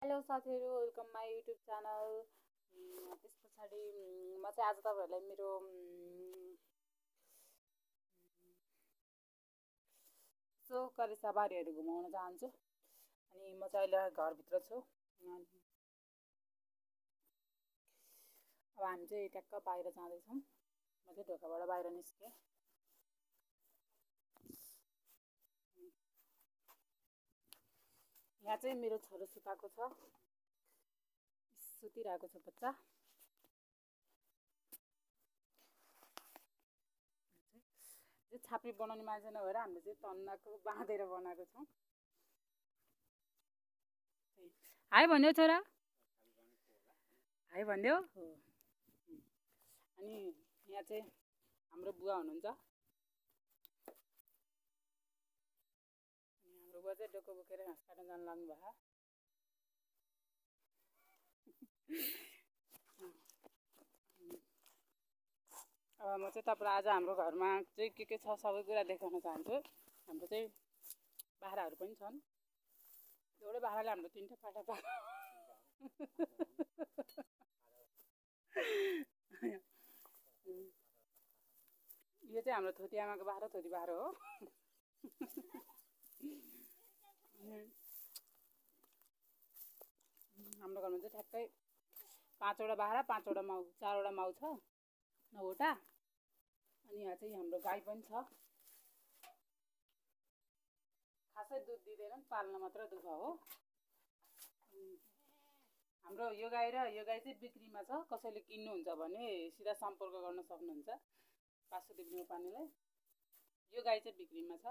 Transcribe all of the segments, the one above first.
Hello साथीहरू, welcome my YouTube channel. त्यस पछाडि म चाहिँ आज तपाईँहरूलाई मेरो यसो करेसाबारीहरू घुमाउन चाहन्छु। अनि म चाहिँ अहिले घरभित्र छु। अब हामी चाहिँ ट्याक्क बाहिर जाँदैछौँ। म चाहिँ ढोकाबाट बाहिर निस्केँ। यहाँ चाहिँ मेरो छोरो सुताएको छ, सुतिरहेको छ बच्चा। छाप्री बनाउने मान्छे नभएर हामीले चाहिँ तन्नाको बाँधेर बनाएको छौँ। हाई भन्यो छोरा, हाई भनिदेऊ। अनि यहाँ चाहिँ हाम्रो बुवा हुनुहुन्छ। हाम्रो बुवा चाहिँ डोको बोकेर घाँस काट्न जानु लाग्नु भएको। अब म चाहिँ तपाईँलाई आज हाम्रो घरमा चाहिँ के छ सबै कुरा देखाउन चाहन्छु। हाम्रो चाहिँ बाख्राहरू पनि छन्। एउटै बाख्राले हाम्रो 3टा पाठा पाएको। यो चाहिँ हाम्रो थोती आमाको बाख्रा, थोती बाख्रा हो। हाम्रो घरमा चाहिँ ठ्याक्कै 5वटा बाख्रा, 5वटा माउ, 4वटा माउ छ, 9वटा। अनि यहाँ चाहिँ हाम्रो गाई पनि छ। खासै दुध दिँदैनन्, पाल्न मात्र दुःख हो। हाम्रो यो गाई र यो गाई चाहिँ बिक्रीमा छ। कसैले किन्नुहुन्छ भने सिधा सम्पर्क गर्न सक्नुहुन्छ वासुदेव न्यौपानेलाई। यो गाई चाहिँ बिक्रीमा छ।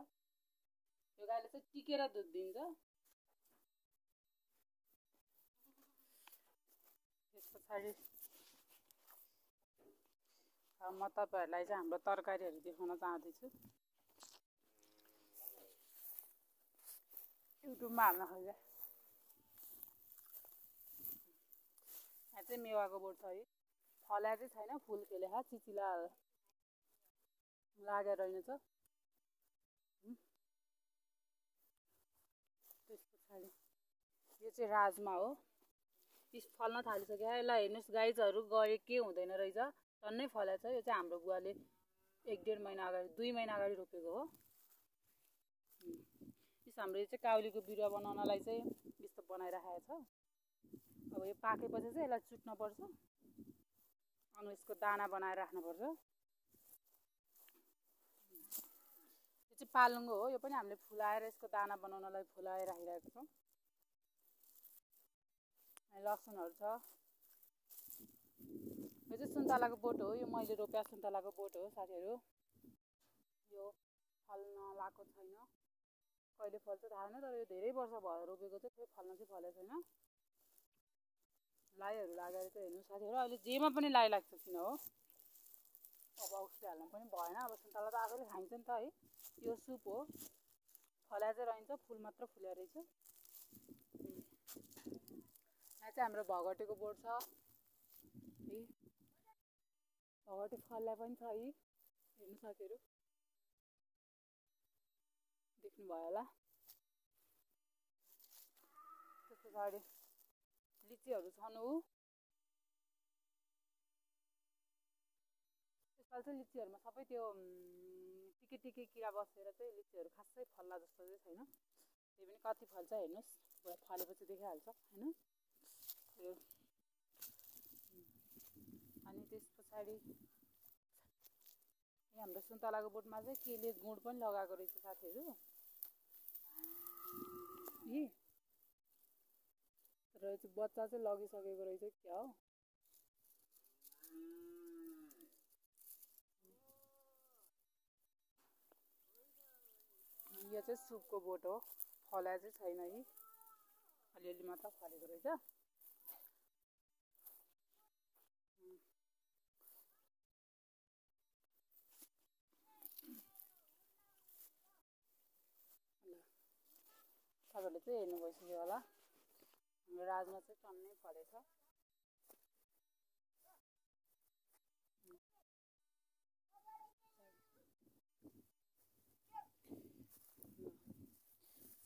यो गाईले चाहिँ टिकेर दुध दिन्छ। त्यस पछाडि म तपाईँहरूलाई चाहिँ हाम्रो तरकारीहरू देखाउन चाहँदैछु। युट्युबमा हाल्न खोजेँ। यहाँ चाहिँ मेवाको बोट छ है। फल्या चाहिँ छैन, फुल खेले चिचिला लागेर रहेछ। त्यस पछाडि यो चाहिँ राजमा हो। फल्न थालिसक्यो। यसलाई हेर्नुहोस्, गाईहरू गए के हुँदैन रहेछ, टन्नै फलेको छ। यो चाहिँ हाम्रो बुवाले 1-1.5 महिना अगाडि, 2 महिना अगाडि रोपेको हो। हाम्रो यो चाहिँ काउलीको बिरुवा बनाउनलाई चाहिँ यस्तो बनाइराखेको छ। अब यो पाकेपछि चाहिँ यसलाई चुट्नुपर्छ अनि यसको दाना बनाएर राख्नुपर्छ। यो चाहिँ पालुङ्गो हो। यो पनि हामीले फुलाएर यसको दाना बनाउनलाई फुलाएर राखिरहेको छौँ। लसुनहरू छ। यो चाहिँ सुन्तलाको बोट हो। यो मैले रोपेको सुन्तलाको बोट हो साथीहरू। यो फल्न लागेको छैन, कहिले फल्छ थाहा छैन, तर यो धेरै वर्ष भयो रोपेको चाहिँ, फेरि फल्न चाहिँ फलेको छैन। लाइहरू लागेर चाहिँ हेर्नु साथीहरू, अहिले जेमा पनि लाइ लाग्छ किन हो। अब औषधि हाल्नु पनि भएन। अब सुन्तला त आफैले खाइन्छ नि त है। यो सुप हो। फल्या चाहिँ रहन्छ, फुल मात्र फुल्या रहेछ। यहाँ चाहिँ हाम्रो भगटेको बोट छ है। भगटे फल्या पनि छ है। हेर्नु साथीहरू, देख्नुभयो होला। त्यस पछाडि लिचीहरू छन्। यसपालि चाहिँ लिचीहरूमा सबै त्यो टिके किरा बसेर चाहिँ लिचीहरू खासै फल्ला जस्तो चाहिँ छैन। त्यही पनि कति फल्छ हेर्नुहोस्, फलेपछि देखिहाल्छ होइन। यो अनि त्यस पछाडि हाम्रो सुन्तलाको बोटमा चाहिँ केले गुड पनि लगाएको रहेछ साथीहरू। तर यो चाहिँ बच्चा चाहिँ लगिसकेको रहेछ क्या हो। यो चाहिँ सुपको बोट हो। फल्या चाहिँ छैन है, अलिअलि मात्र फलेको रहेछ। तपाईँहरूले चाहिँ हेर्नु भइसक्यो होला। हाम्रो राजमा चाहिँ टन्नै फलेछ।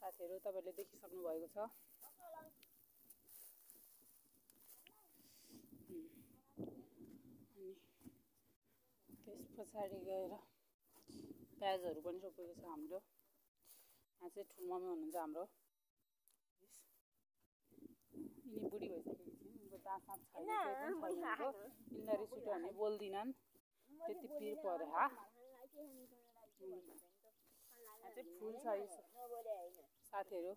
साथीहरू, तपाईँहरूले देखिसक्नु भएको छ। पछाडि गएर प्याजहरू पनि रोपेको छ हाम्रो। यहाँ चाहिँ ठुलो मम्मी हुनुहुन्छ हाम्रो। यिनी बुढी भइसकेको छ, उनको दाँत साँत छैन, केही पनि छैन उनको। यिनीलाई रिस उठ्यो भने बोल्दिनन्, त्यति पिर पऱ्यो। यहाँ चाहिँ फुल छ साथीहरू,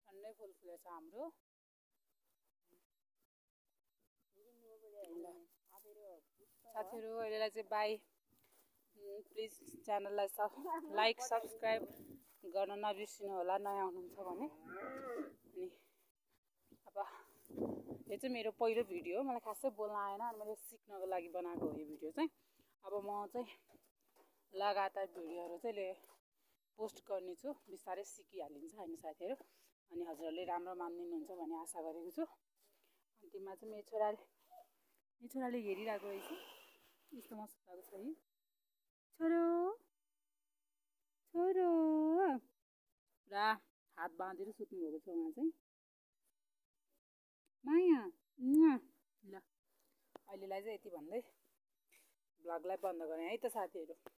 ठन्डै फुल फुलेछ हाम्रो। साथीहरू अहिलेलाई चाहिँ बाई। प्लिज च्यानललाई लाइक सब्सक्राइब गर्न नबिर्सिनु होला नयाँ हुनुहुन्छ भने। अनि अब यो चाहिँ मेरो पहिलो भिडियो हो, मलाई खासै बोल्न आएन, अनि मैले सिक्नको लागि बनाएको हो यो भिडियो चाहिँ। अब म चाहिँ लगातार भिडियोहरू चाहिँ पोस्ट गर्नेछु, बिस्तारै सिकिहालिन्छ होइन साथीहरू। अनि हजुरहरूले राम्रो मानिदिनुहुन्छ भन्ने आशा गरेको छु। अन्तिममा चाहिँ मेरो छोराले हेरिरहेको रहेछ, यस्तो मस्को छ है। छोरो छोरो पुरा हात बाँधेर सुत्नुभएको छ उहाँ चाहिँ। माया ल अहिलेलाई चाहिँ यति भन्दै भ्लगलाई बन्द गरेँ है त साथीहरू।